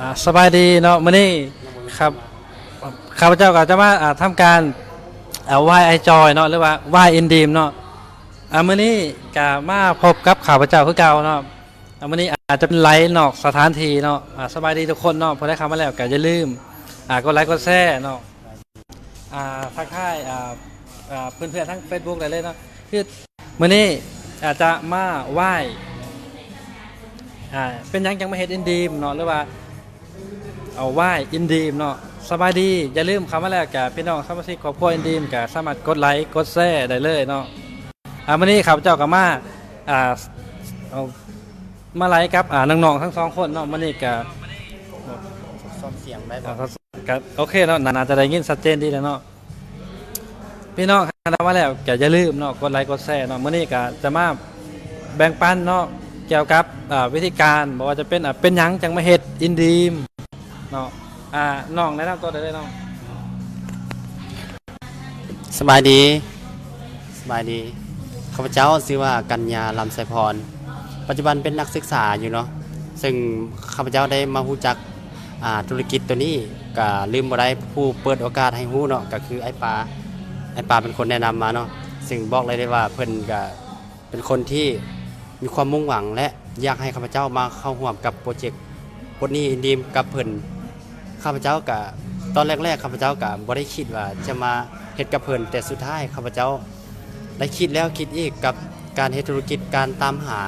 ອ່າ ສະບາຍດີເນາະ ມື້ນີ້ ຄັບ ຂ້າພະເຈົ້າກໍຈະມາ ອ່າ ທຳການ ອ່າ ວາຍອ້າຍຈ່ອຍເນາະ ຫຼືວ່າວາຍອິນດີມເນາະ. ອ່າ ມື້ນີ້ກໍມາພົບກັບຂ້າພະເຈົ້າຄືເກົ່າເນາະ. ອ່າ ມື້ນີ້ອາດຈະເປັນໄລຟ໌ນອກສະຖານທີ່ເນາະ. ອ່າ ສະບາຍດີທຸກຄົນເນາະ ຜູ້ໃດເຂົ້າມາແລ້ວກໍຢ່າລືມ ອ່າ ກົດໄລຄ໌ກົດແຊເນາະ. ອ່າ ທັກທາຍ ອ່າ ອ່າ ເພື່ອນໆທາງເຟສບຸກໄດ້ເລີຍເນາະ. ຄືມື້ນີ້ອາດຈະມາວາຍ ອ່າ ເປັນຫຍັງຈັ່ງມາເຮັດອິນດີມເນາະ ຫຼືວ່າເອົາວາຍອິນດີມເນາະ. ສະບາຍດີ ຢ່າລືມເຂົ້າມາແລ້ວກະ ພີ່ນ້ອງສະມາຊິກຄອບຄົວອິນດີມກະສາມາດກົດໄລຄ໌ກົດແຊໄດ້ເລີຍເນາະ. ອ່າ ມື້ນີ້ຂ້າພະເຈົ້າກໍມາ ອ່າ ເອົາ ມາໄລຟ໌ກັບ ອ່າ ນ້ອງໆທັງສອງຄົນເນາະ. ມື້ນີ້ກະ ຊອບສຽງໄດ້ບໍ່? ອ່າ ກໍໂອເຄເນາະ ໜ້າ ໜ້າຈະໄດ້ຍິນຊັດເຈນດີແລ້ວເນາະ. ພີ່ນ້ອງຫາເຂົ້າມາແລ້ວກໍຢ່າລືມເນາະ ກົດໄລຄ໌ກົດແຊເນາະ. ມື້ນີ້ກໍຈະມາແບ່ງປັນເນາະ ກ່ຽວກັບ ອ່າ ວິທີການ ບໍ່ວ່າຈະເປັນ ອ່າ ເປັນຫຍັງຈັ່ງມາເຮັດອິນດີມເນາະ. ອ່າ ນ້ອງແນະນຳຕົວໄດ້ເລີຍນ້ອງ. ສະບາຍດີ ສະບາຍດີ ຂ້າພະເຈົ້າຊື່ວ່າ ກັນຍາ ລຳໄຊພອນ ປັດຈຸບັນເປັນນັກສຶກສາຢູ່ເນາະ. ເຊິ່ງຂ້າພະເຈົ້າໄດ້ມາຮູ້ຈັກ ອ່າ ທຸລະກິດໂຕນີ້ ກະລືມບໍ່ໄດ້ ຜູ້ເປີດໂອກາດໃຫ້ຮູ້ເນາະ ກະຄືອ້າຍປາ ອ້າຍປາເປັນຄົນແນະນຳມາເນາະ. ເຊິ່ງບອກໄດ້ເລີຍວ່າເພິ່ນກະເປັນຄົນທີ່ມີຄວາມມຸ່ງຫວັງ ແລະ ຢາກໃຫ້ຂ້າພະເຈົ້າມາເຂົ້າຮ່ວມກັບໂປຣເຈັກປົດໜີ້ອິນດີມກັບເພິ່ນ. ຂ້າພະເຈົ້າກະ ຕອນແລກໆ ຂ້າພະເຈົ້າກະບໍ່ໄດ້ຄິດວ່າຈະມາເຮັດກັບເພິ່ນ ແຕ່ສຸດທ້າຍຂ້າພະເຈົ້າໄດ້ຄິດແລ້ວຄິດອີກ ກັບການເຮັດທຸລະກິດ ການຕາມຫາ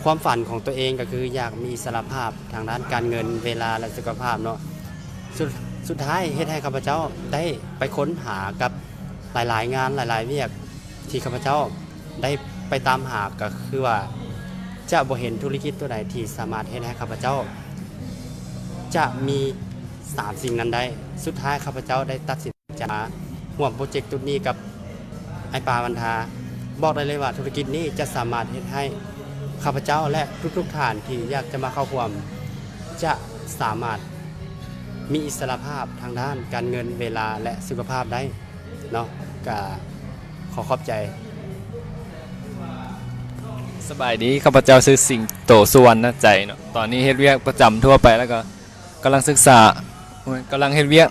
ຄວາມຝັນຂອງຕົວເອງ ກໍຄືຢາກມີອິດສະຫຼະພາບທາງດ້ານການເງິນ, ເວລາ ແລະ ສຸຂະພາບເນາະ. ສຸດ ສຸດທ້າຍເຮັດໃຫ້ຂ້າພະເຈົ້າໄດ້ໄປຄົ້ນຫາກັບຫຼາຍໆງານ ຫຼາຍໆວຽກ ທີ່ຂ້າພະເຈົ້າໄດ້ໄປຕາມຫາ ກໍຄືວ່າຈະບໍ່ເຫັນທຸລະກິດຕົວໃດທີ່ສາມາດເຮັດໃຫ້ຂ້າພະເຈົ້າຈະມີສາມສິ່ງນັ້ນໄດ້. ສຸດທ້າຍຂ້າພະເຈົ້າໄດ້ຕັດສິນໃຈມາຮ່ວມໂປຣເຈັກຈຸດນີ້ກັບອ້າຍປາວັນທາ. ບອກໄດ້ເລີຍວ່າທຸລະກິດນີ້ຈະສາມາດເຮັດໃຫ້ຂ້າພະເຈົ້າ ແລະ ທຸກໆທ່ານທີ່ຢາກຈະມາເຂົ້າຮ່ວມ ຈະສາມາດມີອິດສະຫຼະພາບທາງດ້ານການເງິນ, ເວລາ ແລະ ສຸຂະພາບໄດ້. ເນາະ ກະຂໍຂອບໃຈ. ສະບາຍດີ ຂ້າພະເຈົ້າຊື່ ສິງໂຕ ສຸວັນນະໄຈເນາະ. ຕອນນີ້ເຮັດວຽກປະຈຳທົ່ວໄປ ແລ້ວກໍກຳລັງສຶກສາ ກຳລັງເຮັດວຽກ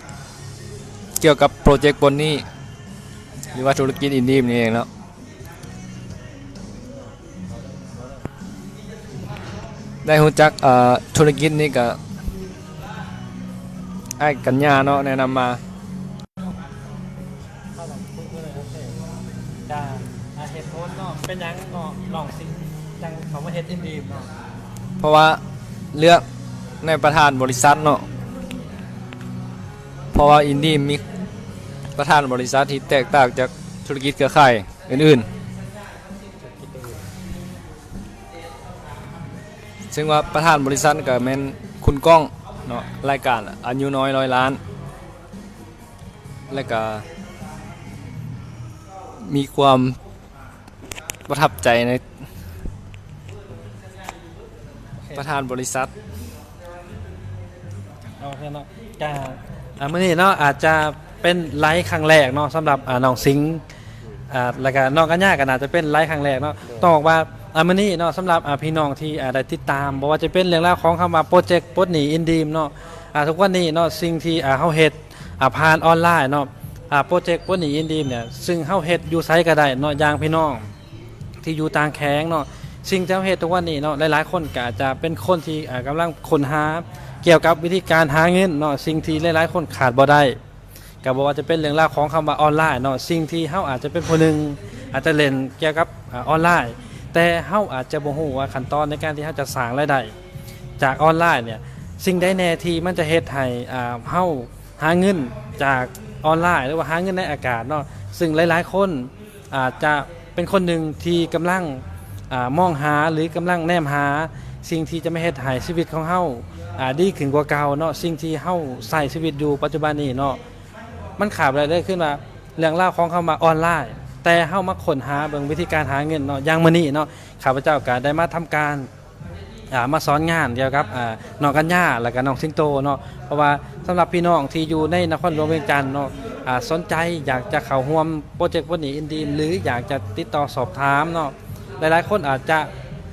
ກ່ຽວກັບໂປຣເຈັກປົດໜີ້ ຫຼືວ່າທຸລະກິດອິນດີມນີ້ເອງເນາະ. ໄດ້ຮູ້ຈັກ ເອີ ທຸລະກິດນີ້ກະ ອ້າຍກັນຍາເນາະ ແນະນຳມາ. ຈາກ ອ່າ ເຫດຜົນເນາະ ເປັນຫຍັງເນາະ ນ້ອງຊິຈັ່ງເຂົ້າມາເຮັດອິນດີມເນາະ? ເພາະວ່າເລືອກໃນປະທານບໍລິສັດເນາະ ເພາະວ່າອິນດີມມີປະທານບໍລິສັດທີ່ແຕກຕ່າງຈາກທຸລະກິດເຄືອຂ່າຍອື່ນໆ. ເຊິ່ງວ່າປະທານບໍລິສັດກໍແມ່ນຄຸນກ້ອງເນາະ ລາຍການອາຍຸນ້ອຍຮ້ອຍລ້ານ ແລ້ວກໍມີຄວາມປະທັບໃຈໃນປະທານບໍລິສັດ. ໂອເຄເນາະ ກະ ອ່າ ມື້ນີ້ເນາະ ອາດຈະເປັນໄລຟ໌ຄັ້ງແລກເນາະ ສຳລັບ ອ່າ ນ້ອງສິງ ອ່າ ແລ້ວກະນ້ອງກັນຍາກໍໜ້າຈະເປັນໄລຟ໌ຄັ້ງແລກເນາະ. ຕ້ອງບອກວ່າ ອ່າ ມື້ນີ້ເນາະ ສຳລັບ ອ່າ ພີ່ນ້ອງທີ່ ອ່າ ໄດ້ຕິດຕາມ ບໍ່ວ່າຈະເປັນເລື່ອງລາວຂອງຄຳວ່າໂປຣເຈັກປົດໜີ້ອິນດີມເນາະ ອ່າ ທຸກວັນນີ້ເນາະ ສິ່ງທີ່ ອ່າ ເຮົາເຮັດ ອ່າ ຜ່ານອອນລາຍເນາະ ອ່າ ໂປຣເຈັກປົດໜີ້ອິນດີມເນຍ ຊຶ່ງເຮົາເຮັດຢູ່ໃສກໍໄດ້ເນາະ ຢ່າງພີ່ນ້ອງ ທີ່ຢູ່ຕ່າງແຂວງເນາະ ສິ່ງທີ່ເຮົາເຮັດທຸກວັນນີ້ເນາະ ຫຼາຍໆຄົນກໍອາດຈະເປັນຄົນທີ່ ອ່າ ກຳລັງຄົ້ນຫາກ່ຽວກັບວິທີການຫາເງິນເນາະ ສິ່ງທີ່ຫຼາຍໆຄົນຂາດບໍ່ໄດ້ ກໍບໍ່ວ່າຈະເປັນເລື່ອງລາວຂອງຄຳວ່າອອນລາຍເນາະ ສິ່ງທີ່ເຮົາອາດຈະເປັນຜູ້ໜຶ່ງ ອາດຈະເຫຼັ້ນກ່ຽວກັບ ອ່າ ອອນລາຍ ແຕ່ເຮົາອາດຈະບໍ່ຮູ້ວ່າຂັ້ນຕອນໃນການທີ່ເຮົາຈະສ້າງລາຍໄດ້ຈາກອອນລາຍເນຍ ສິ່ງໃດແດ່ທີ່ມັນຈະເຮັດໃຫ້ ອ່າ ເຮົາຫາເງິນຈາກອອນລາຍ ຫຼືວ່າຫາເງິນໃນອາກາດເນາະ ຊຶ່ງຫຼາຍໆຄົນ ອາດຈະເປັນຄົນໜຶ່ງທີ່ກຳລັງ ອາ ມອງຫາ ຫຼື ກຳລັງແນມຫາສິ່ງທີ່ຈະມາເຮັດໃຫ້ຊີວິດຂອງເຮົາ ອາ ດີຂຶ້ນກວ່າເກົ່າເນາະ ສິ່ງທີ່ເຮົາໃຊ້ຊີວິດຢູ່ປັດຈຸບັນນີ້ເນາະ ມັນຂາດບໍ່ໄດ້ເລີຍ ຄືວ່າເລື່ອງລາວຂອງຄຳວ່າອອນລາຍ ແຕ່ເຮົາມາຄົ້ນຫາເບິ່ງວິທີການຫາເງິນເນາະ ຢ່າງມື້ນີ້ເນາະ ຂ້າພະເຈົ້າກໍໄດ້ມາທຳການ ອ່າ ມາສອນງານກ່ຽວກັບ ອ່າ ນ້ອງກັນຍາ ແລ້ວກະນ້ອງສິງໂຕເນາະ ເພາະວ່າສຳລັບພີ່ນ້ອງທີ່ຢູ່ໃນນະຄອນຫຼວງວຽງຈັນເນາະ ອ່າ ສົນໃຈຢາກຈະເຂົ້າຮ່ວມໂປຣເຈັກວັນນີ້ອິນດີມ ຫຼື ຢາກຈະຕິດຕໍ່ສອບຖາມເນາະ ຫຼາຍໆຄົນອາດຈະ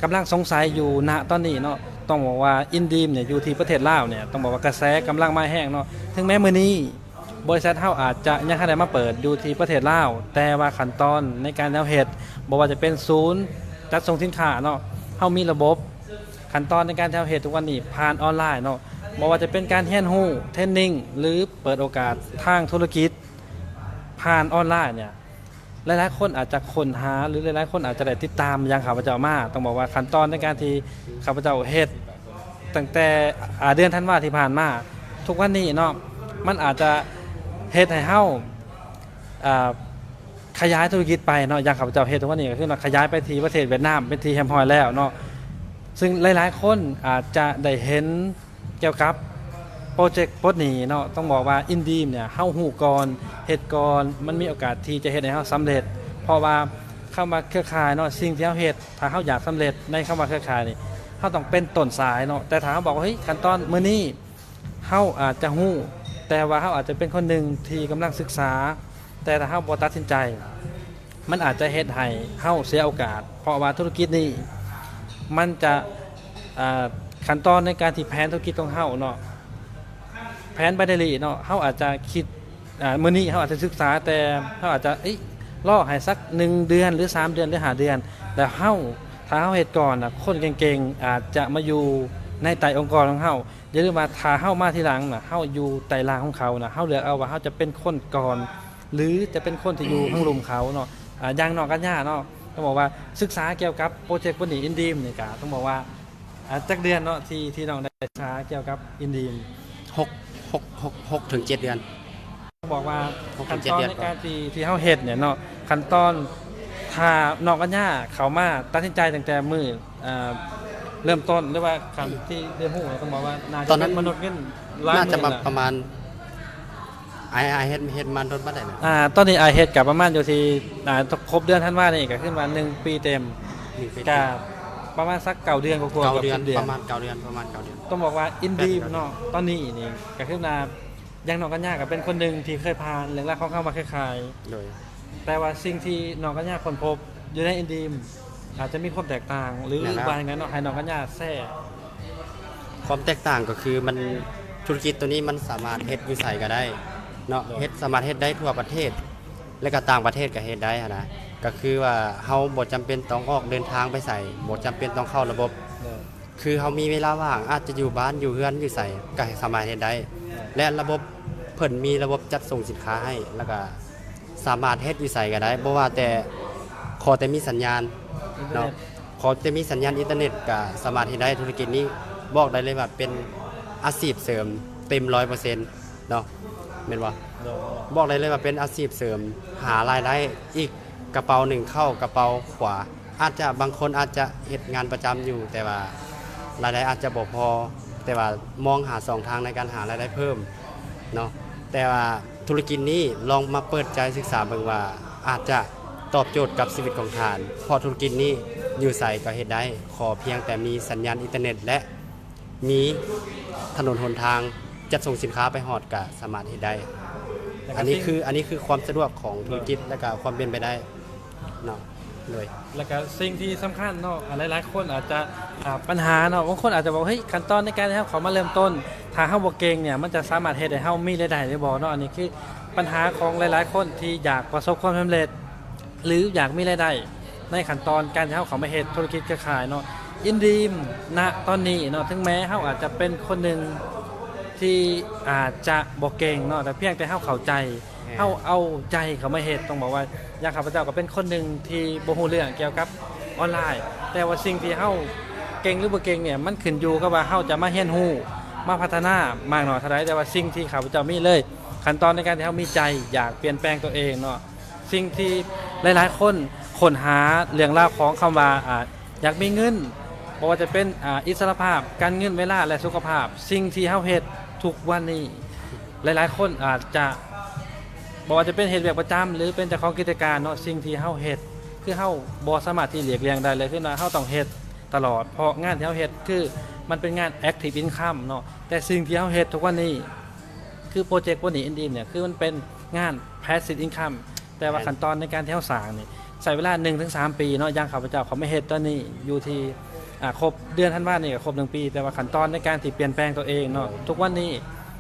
ກຳລັງສົງໄສຢູ່ນະຕອນນີ້ເນາະ ຕ້ອງບອກວ່າ InDeems ເນຍ ຢູ່ທີ່ປະເທດລາວເນຍ ຕ້ອງບອກວ່າກະແສກຳລັງມາແຮງເນາະ. ເຖິງແມ້ມື້ນີ້ບໍລິສັດເຮົາອາດຈະຍັງບໍ່ໄດ້ມາເປີດຢູ່ທີ່ປະເທດລາວ, ແຕ່ວ່າຂັ້ນຕອນໃນການທີ່ເຮົາເຮັດ ບໍ່ວ່າຈະເປັນສູນຈັດສົ່ງສິນຄ້າເນາະ, ເຮົາມີລະບົບຂັ້ນຕອນໃນການທີ່ເຮົາເຮັດທຸກວັນນີ້ຜ່ານອອນລາຍເນາະ. ບໍ່ວ່າຈະເປັນການຮຽນຮູ້ ເທຣນນິງ ຫຼື ເປີດໂອກາດທາງທຸລະກິດຜ່ານອອນລາຍເນຍ ຫຼາຍໆຄົນອາດຈະຄົ້ນຫາ ຫຼື ຫຼາຍໆຄົນອາດຈະໄດ້ຕິດຕາມຢ່າງຂ້າພະເຈົ້າມາ. ຕ້ອງບອກວ່າຂັ້ນຕອນໃນການທີ່ຂ້າພະເຈົ້າເຮັດຕັ້ງແຕ່ ອາ ເດືອນທັນວາທີ່ຜ່ານມາ ທຸກວັນນີ້ເນາະ, ມັນອາດຈະເຮັດໃຫ້ເຮົາ ອາ ຂະຫຍາຍທຸລະກິດໄປເນາະ. ຢ່າງຂ້າພະເຈົ້າເຮັດທຸກວັນນີ້ກໍຄືວ່າຂະຫຍາຍໄປທີ່ປະເທດຫວຽດນາມເປັນທີ່ຮຽບຮ້ອຍແລ້ວເນາະ. ຊຶ່ງຫຼາຍໆຄົນອາດຈະໄດ້ເຫັນ ກ່ຽວກັບໂປຣເຈັກປົດໜີ້ເນາະ, ຕ້ອງບອກວ່າ InDeems ເນຍ ເຮົາຮູ້ກ່ອນ ເຮັດກ່ອນ ມັນມີໂອກາດທີ່ຈະເຮັດໃຫ້ເຮົາສຳເລັດ. ເພາະວ່າຄຳວ່າເຄືອຂ່າຍເນາະ, ສິ່ງທີ່ເຮົາເຮັດ ຖ້າເຮົາຢາກສຳເລັດໃນຄຳວ່າເຄືອຂ່າຍນີ້ ເຮົາຕ້ອງເປັນຕົ້ນສາຍເນາະ. ແຕ່ຖ້າເຮົາບອກວ່າ ເຮີ້ຍ ຂັ້ນຕອນມື້ນີ້ເຮົາອາດຈະຮູ້, ແຕ່ວ່າເຮົາອາດຈະເປັນຄົນໜຶ່ງທີ່ກຳລັງສຶກສາ, ແຕ່ຖ້າເຮົາບໍ່ຕັດສິນໃຈ ມັນອາດຈະເຮັດໃຫ້ເຮົາເສຍໂອກາດ, ເພາະວ່າທຸລະກິດນີ້ມັນຈະ ອ່າ ຂັ້ນຕອນໃນການທີ່ແຜນທຸລະກິດຂອງເຮົາເນາະ ແຜນໄປເລື້ອຍໆເນາະ, ເຮົາອາດຈະຄິດ ອ່າ ມື້ນີ້ເຮົາອາດຈະສຶກສາ, ແຕ່ເຮົາອາດຈະ ເອີ ລໍໃຫ້ສັກໜຶ່ງເດືອນ ຫຼື ສາມເດືອນ ຫຼື ຫ້າເດືອນ ແລ້ວເຮົາ ຖ້າເຮົາເຮັດກ່ອນນະ ຄົນເກັ່ງໆອາດຈະມາຢູ່ໃນໃຕ້ອົງກອນຂອງເຮົາ. ຢ່າລືມວ່າຖ້າເຮົາມາທີຫຼັງນະ ເຮົາຢູ່ໃຕ້ລ່າງຂອງເຂົານະ, ເຮົາເລືອກເອົາວ່າເຮົາຈະເປັນຄົນກ່ອນ ຫຼື ຈະເປັນຄົນທີ່ຢູ່ທາງລຸ່ມເຂົາເນາະ. ອາ ຢ່າງນ້ອງກັນຍາເນາະ ຕ້ອງບອກວ່າສຶກສາກ່ຽວກັບໂປຣເຈັກໂປຣນີ້ InDeems ນີ້ກະຕ້ອງບອກວ່າ ອາ ຈັກເດືອນເນາະ ທີ່ ທີ່ນ້ອງໄດ້ສຶກສາກ່ຽວກັບ InDeems? ຫົກ ຫົກ ຫົກ ຫົກເຖິງເຈັດເດືອນ. ຕ້ອງບອກວ່າ ຫົກເຖິງເຈັດເດືອນ ຂັ້ນຕອນໃນການທີ່ ທີ່ເຮົາເຮັດເນຍເນາະ, ຂັ້ນຕອນ ຖ້ານ້ອງກັນຍາເຂົ້າມາຕັດສິນໃຈຕັ້ງແຕ່ມື້ ເອີ ເລີ່ມຕົ້ນ ຫຼືວ່າຂັ້ນທີ່ໄດ້ຮູ້ ຕ້ອງບອກວ່າໜ້າຈະເປັນມະນຸດເງິນລ້ານ ໜ້າຈະປະມານ ອ້າຍ ອ້າຍເຮັດ ເຮັດມາດົນປານໃດນະ? ອ່າ ຕອນນີ້ອ້າຍເຮັດກະປະມານຢູ່ທີ່ ອ່າ ຄົບເດືອນທັນວານີ້ກະຄືວ່າໜຶ່ງປີເຕັມ ໜຶ່ງປີເຕັມ ກະປະມານສັກເກົ້າເດືອນກວ່າໆ ເກົ້າເດືອນ ເກືອບສິບເດືອນ ປະມານເກົ້າເດືອນ ປະມານເກົ້າເດືອນ. ຕ້ອງບອກວ່າ InDeems ເນາະ ຕອນນີ້ນີ້ກະຄືວ່າ ຢ່າງນ້ອງກັນຍາກະເປັນຄົນໜຶ່ງທີ່ເຄີຍຜ່ານເລື່ອງລາວຂອງຄຳວ່າເຄືອຂ່າຍ ໂດຍ ແຕ່ວ່າສິ່ງທີ່ນ້ອງກັນຍາຄົ້ນພົບຢູ່ໃນ InDeems ອາດຈະມີຄວາມແຕກຕ່າງ ຫຼື ແມ່ນແລ້ວ ວ່າຈັ່ງໃດເນາະ ໃຫ້ນ້ອງກັນຍາແຊ. ຄວາມແຕກຕ່າງກໍຄືມັນ ທຸລະກິດໂຕນີ້ມັນສາມາດເຮັດຢູ່ໃສກໍໄດ້ເນາະ ໂດຍ ເຮັດ ສາມາດເຮັດໄດ້ທົ່ວປະເທດ ແລະກະຕ່າງປະເທດກະເຮັດໄດ້ຫັ້ນນະ. ກະຄືວ່າເຮົາບໍ່ຈຳເປັນຕ້ອງອອກເດີນທາງໄປໃສ ບໍ່ຈຳເປັນຕ້ອງເຂົ້າລະບົບ ໂດຍ ຄືເຮົາມີເວລາວ່າງ ອາດຈະຢູ່ບ້ານ ຢູ່ເຮືອນ ຢູ່ໃສກະສາມາດເຮັດໄດ້ ແລະ ລະບົບເພິ່ນມີລະບົບຈັດສົ່ງສິນຄ້າໃຫ້ ແລ້ວກະສາມາດເຮັດຢູ່ໃສກະໄດ້ ບໍ່ວ່າແຕ່ ຂໍແຕ່ມີສັນຍານເນາະ ຂໍແຕ່ມີສັນຍານອິນເຕີເນັດກະສາມາດເຮັດໄດ້. ທຸລະກິດນີ້ບອກໄດ້ເລີຍວ່າເປັນອາຊີບເສີມເຕັມຮ້ອຍເປີເຊັນເນາະ ແມ່ນບໍ່? ບອກໄດ້ເລີຍວ່າເປັນອາຊີບເສີມ ຫາລາຍໄດ້ອີກ ກະເປົາໜຶ່ງເຂົ້າກະເປົາຂວາ. ອາດຈະ ບາງຄົນອາດຈະເຮັດງານປະຈຳຢູ່ ແຕ່ວ່າລາຍໄດ້ອາດຈະບໍ່ພໍ ແຕ່ວ່າມອງຫາຊ່ອງທາງໃນການຫາລາຍໄດ້ເພີ່ມເນາະ. ແຕ່ວ່າທຸລະກິດນີ້ລອງມາເປີດໃຈສຶກສາເບິ່ງວ່າ ອາດຈະຕອບໂຈດກັບຊີວິດຂອງທ່ານ ເພາະທຸລະກິດນີ້ຢູ່ໃສກໍເຮັດໄດ້ ຂໍພຽງແຕ່ມີສັນຍານອິນເຕີເນັດ ແລະ ມີຖະໜົນຫົນທາງຈັດສົ່ງສິນຄ້າໄປຮອດກະສາມາດເຮັດໄດ້. ແລ້ວກະ ອັນນີ້ຄື ອັນນີ້ຄືຄວາມສະດວກຂອງທຸລະກິດ ແລ້ວກະຄວາມເປັນໄປໄດ້ເນາະ. ໂດຍ ແລ້ວກະສິ່ງທີ່ສຳຄັນເນາະ ຫຼາຍໆຄົນອາດຈະ ອາ ປັນຫາເນາະ ບາງຄົນອາດຈະບອກ ເຮີ້ຍ ຂັ້ນຕອນໃນການທີ່ເຮົາເຂົ້າມາເລີ່ມຕົ້ນ ຖ້າເຮົາບໍ່ເກັ່ງເນຍ ມັນຈະສາມາດເຮັດໃຫ້ເຮົາມີລາຍໄດ້ຫຼືບໍ່ເນາະ. ອັນນີ້ຄືປັນຫາຂອງຫຼາຍໆຄົນທີ່ຢາກປະສົບຄວາມສຳເລັດ ຫຼື ຢາກມີລາຍໄດ້ໃນຂັ້ນຕອນການທີ່ເຮົາເຂົ້າມາເຮັດທຸລະກິດເຄືອຂ່າຍເນາະ. ອິນດີມ ນະຕອນນີ້ເນາະ ເຖິງແມ້ເຮົາອາດຈະເປັນຄົນໜຶ່ງທີ່ອາດຈະບໍ່ເກັ່ງເນາະ ແຕ່ພຽງແຕ່ເຮົາເຂົ້າໃຈ ແມ່ນ ເຮົາເອົາໃຈເຂົ້າມາເຮັດ. ຕ້ອງບອກວ່າ ຢ່າງຂ້າພະເຈົ້າກໍເປັນຄົນໜຶ່ງທີ່ບໍ່ຮູ້ເລື່ອງກ່ຽວກັບອອນລາຍ ແຕ່ວ່າສິ່ງທີ່ເຮົາເກັ່ງ ຫຼື ບໍ່ເກັ່ງເນຍ ມັນຂຶ້ນຢູ່ກັບວ່າເຮົາຈະມາຮຽນຮູ້ ມາພັດທະນາມາກໜ້ອຍເທົ່າໃດ. ແຕ່ວ່າສິ່ງທີ່ຂ້າພະເຈົ້າມີເລີຍ ຂັ້ນຕອນໃນການທີ່ເຮົາມີໃຈຢາກປ່ຽນແປງຕົວເອງເນາະ ສິ່ງທີ່ຫຼາຍໆຄົນຄົ້ນຫາເລື່ອງລາວຂອງຄຳວ່າ ອາ ຢາກມີເງິນ ບໍ່ວ່າຈະເປັນ ອາ ອິດສະຫຼະພາບ ການເງິນ ເວລາ ແລະ ສຸຂະພາບ. ສິ່ງທີ່ເຮົາເຮັດທຸກວັນນີ້ ຫຼາຍໆຄົນອາດຈະ ບໍ່ວ່າຈະເປັນເຮັດວຽກປະຈຳ ຫຼື ເປັນເຈົ້າຂອງກິດຈະການເນາະ ສິ່ງທີ່ເຮົາເຮັດ ຄືເຮົາບໍ່ສາມາດທີ່ຫຼີກລ່ຽງໄດ້ເລີຍ ຄືວ່າເຮົາຕ້ອງເຮັດຕະຫຼອດ ເພາະງານທີ່ເຮົາເຮັດ ຄືມັນເປັນງານ active income ເນາະ. ແຕ່ສິ່ງທີ່ເຮົາເຮັດທຸກວັນນີ້ ຄືໂປຣເຈັກ Bonnie and Dim ເນຍ ຄືມັນເປັນງານ passive income ແຕ່ວ່າ ແມ່ນ ຂັ້ນຕອນໃນການທີ່ເຮົາສ້າງນີ້ ໃຊ້ເວລາໜຶ່ງເຖິງສາມປີເນາະ. ຢ່າງຂ້າພະເຈົ້າ ເຂົ້າມາເຮັດຕອນນີ້ຢູ່ທີ່ ອ່າ ຄົບເດືອນທັນວານີ້ກໍຄົບໜຶ່ງປີ ແຕ່ວ່າຂັ້ນຕອນໃນການທີ່ປ່ຽນແປງຕົວເອງເນາະ ທຸກວັນນີ້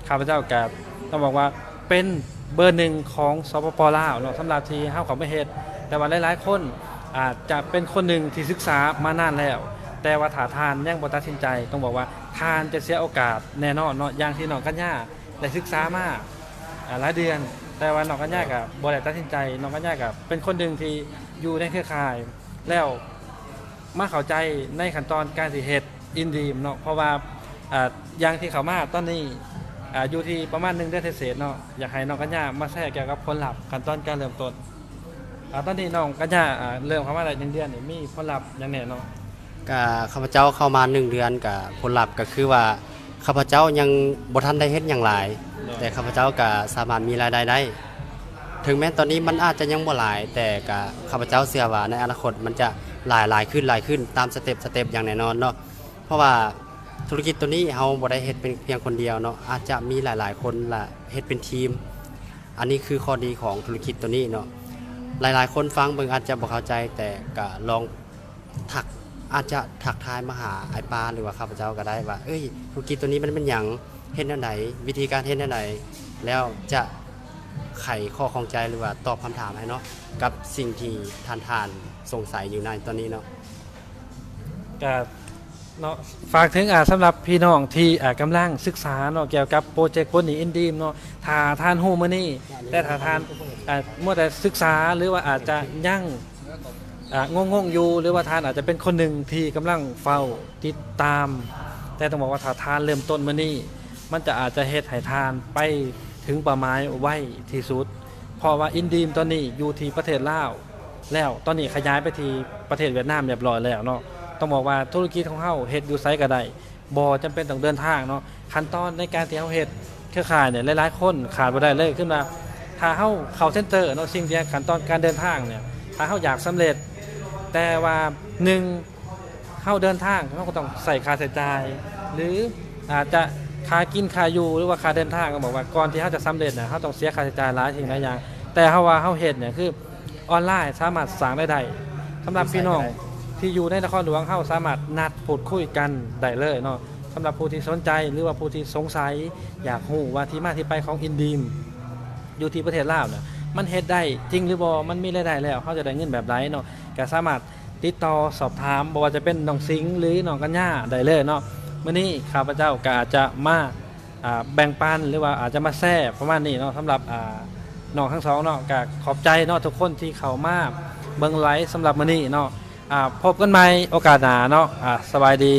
ຂ້າພະເຈົ້າກໍຕ້ອງບອກວ່າເປັນເບີໜຶ່ງຂອງ ສປປ ລາວເນາະ ສຳລັບທີ່ເຮົາເຂົ້າມາເຮັດ. ແຕ່ວ່າຫຼາຍໆຄົນອາດຈະເປັນຄົນໜຶ່ງທີ່ສຶກສາມານານແລ້ວ ແຕ່ວ່າຖ້າທ່ານຍັງບໍ່ຕັດສິນໃຈ ຕ້ອງບອກວ່າທ່ານຈະເສຍໂອກາດແນ່ນອນເນາະ ຢ່າງທີ່ນ້ອງກັນຍາໄດ້ສຶກສາມາ ອ່າ ຫຼາຍເດືອນ ແຕ່ວ່ານ້ອງກັນຍາກໍບໍ່ໄດ້ຕັດສິນໃຈ. ນ້ອງກັນຍາກໍເປັນຄົນໜຶ່ງທີ່ຢູ່ໃນເຄືອຂ່າຍ ແລ້ວມາເຂົ້າໃຈໃນຂັ້ນຕອນການທີ່ເຮັດອິນດີມເນາະ ເພາະວ່າ ອ່າ ຢ່າງທີ່ເຂົ້າມາຕອນນີ້ ອ່າ ຢູ່ທີ່ປະມານໜຶ່ງເດືອນເສດໆເນາະ. ຢາກໃຫ້ນ້ອງກັນຍາມາແຊກ່ຽວກັບຜົນລັບຂັ້ນຕອນການເລີ່ມຕົ້ນ. ອ່າ ຕອນນີ້ນ້ອງກັນຍາ ອ່າ ເລີ່ມເຂົ້າມາໄດ້ໜຶ່ງເດືອນນີ້ ມີຜົນລັບຫຍັງແດ່ເນາະ? ກະຂ້າພະເຈົ້າເຂົ້າມາໜຶ່ງເດືອນ ກະຜົນລັບກະຄືວ່າ ຂ້າພະເຈົ້າຍັງບໍ່ທັນໄດ້ເຮັດຫຍັງຫຼາຍ ໂດຍ ແຕ່ຂ້າພະເຈົ້າກະສາມາດມີລາຍໄດ້ໄດ້. ເຖິງແມ່ນຕອນນີ້ມັນອາດຈະຍັງບໍ່ຫຼາຍ ແຕ່ກະຂ້າພະເຈົ້າເຊື່ອວ່າໃນອະນາຄົດມັນຈະຫຼາຍ ຫຼາຍຂຶ້ນ ຫຼາຍຂຶ້ນຕາມສະເຕັບ ສະເຕັບຢ່າງແນ່ນອນເນາະ. ເພາະວ່າທຸລະກິດໂຕນີ້ເຮົາບໍ່ໄດ້ເຮັດເປັນພຽງຄົນດຽວເນາະ ອາດຈະມີຫຼາຍໆຄົນ ແລະ ເຮັດເປັນທີມ. ອັນນີ້ຄືຂໍ້ດີຂອງທຸລະກິດໂຕນີ້ເນາະ. ຫຼາຍໆຄົນຟັງເບິ່ງອາດຈະບໍ່ເຂົ້າໃຈ ແຕ່ກະລອງ ທັກ ອາດຈະທັກທາຍມາຫາອ້າຍປາ ຫຼືວ່າຂ້າພະເຈົ້າກໍໄດ້ວ່າ ເອີຍ ທຸລະກິດໂຕນີ້ມັນເປັນຫຍັງ? ເຮັດແນວໃດ? ວິທີການເຮັດແນວໃດ? ແລ້ວຈະໄຂຂໍ້ຂ້ອງໃຈ ຫຼືວ່າຕອບຄຳຖາມໃຫ້ເນາະ ກັບສິ່ງທີ່ທ່ານໆສົງໄສຢູ່ໃນຕອນນີ້ເນາະ. ກະເນາະ ຝາກເຖິງ ອ່າ ສຳລັບພີ່ນ້ອງທີ່ ອ່າ ກຳລັງສຶກສາເນາະ ກ່ຽວກັບໂປຣເຈັກໂພນີອິນດີມເນາະ. ຖ້າທ່ານຮູ້ມື້ນີ້ ແຕ່ຖ້າທ່ານ ອ່າ ມົວແຕ່ສຶກສາ ຫຼືວ່າອາດຈະຍັງ ອ່າ ງົງໆຢູ່ ຫຼືວ່າທ່ານອາດຈະເປັນຄົນໜຶ່ງທີ່ກຳລັງເຝົ້າຕິດຕາມ, ແຕ່ຕ້ອງບອກວ່າຖ້າທ່ານເລີ່ມຕົ້ນມື້ນີ້ ມັນຈະອາດຈະເຮັດໃຫ້ທ່ານໄປເຖິງເປົ້າໝາຍໄວທີ່ສຸດ ເພາະວ່າອິນດີມຕອນນີ້ຢູ່ທີ່ປະເທດລາວແລ້ວ, ຕອນນີ້ຂະຫຍາຍໄປທີ່ປະເທດຫວຽດນາມຮຽບຮ້ອຍແລ້ວເນາະ. ຕ້ອງບອກວ່າທຸລະກິດຂອງເຮົາເຮັດຢູ່ໃສກໍໄດ້ ບໍ່ຈຳເປັນຕ້ອງເດີນທາງເນາະ. ຂັ້ນຕອນໃນການທີ່ເຮົາເຮັດເຄືອຂ່າຍນີ້ ຫຼາຍໆຄົນຂາດບໍ່ໄດ້ເລີຍ ຄືວ່າຖ້າເຮົາເຂົ້າເຊັນເຕີເນາະ ສິ່ງທີ່ຂັ້ນຕອນການເດີນທາງນີ້ ຖ້າເຮົາຢາກສຳເລັດ ແຕ່ວ່າໜຶ່ງ ເຮົາເດີນທາງ ເຮົາກໍຕ້ອງໃຊ້ຄ່າໃຊ້ຈ່າຍ ຫຼືອາດຈະຄ່າກິນຄ່າຢູ່ ຫຼືວ່າຄ່າເດີນທາງ. ກໍບອກວ່າກ່ອນທີ່ເຮົາຈະສຳເລັດນະ ເຮົາຕ້ອງເສຍຄ່າໃຊ້ຈ່າຍຫຼາຍສິ່ງຫຼາຍຢ່າງ ແຕ່ເຮົາວ່າເຮົາເຮັດນີ້ຄື ອອນລາຍສາມາດສ້າງລາຍໄດ້ສຳລັບພີ່ນ້ອງທີ່ຢູ່ໃນນະຄອນຫຼວງ. ເຮົາສາມາດນັດພູດຄຸຍກັນໄດ້ເລີຍເນາະ. ສຳລັບຜູ້ທີ່ສົນໃຈ ຫຼືວ່າຜູ້ທີ່ສົງໄສ ຢາກຮູ້ວ່າທີ່ມາທີ່ໄປຂອງອິນດີມຢູ່ທີ່ປະເທດລາວນະ ມັນເຮັດໄດ້ຈິງຫຼືບໍ່? ມັນມີລາຍໄດ້ແລ້ວ ເຮົາຈະໄດ້ເງິນແບບໃດເນາະ? ກໍສາມາດຕິດຕໍ່ສອບຖາມ ບໍ່ວ່າຈະເປັນນ້ອງສິງ ຫຼື ນ້ອງກັນຍາໄດ້ເລີຍເນາະ. ມື້ນີ້ຂ້າພະເຈົ້າກໍອາດຈະມາ ອ່າ ແບ່ງປັນ ຫຼືວ່າອາດຈະມາແຊຣ໌ປະມານນີ້ເນາະ ສຳລັບ ອ່າ ນ້ອງທັງສອງເນາະ. ກໍຂອບໃຈເນາະ ທຸກຄົນທີ່ເຂົ້າມາເບິ່ງໄລຟ໌ສຳລັບມື້ນີ້ເນາະ. ອ່າ ພົບກັນໃໝ່ໂອກາດໜ້າເນາະ. ອ່າ ສະບາຍດີ.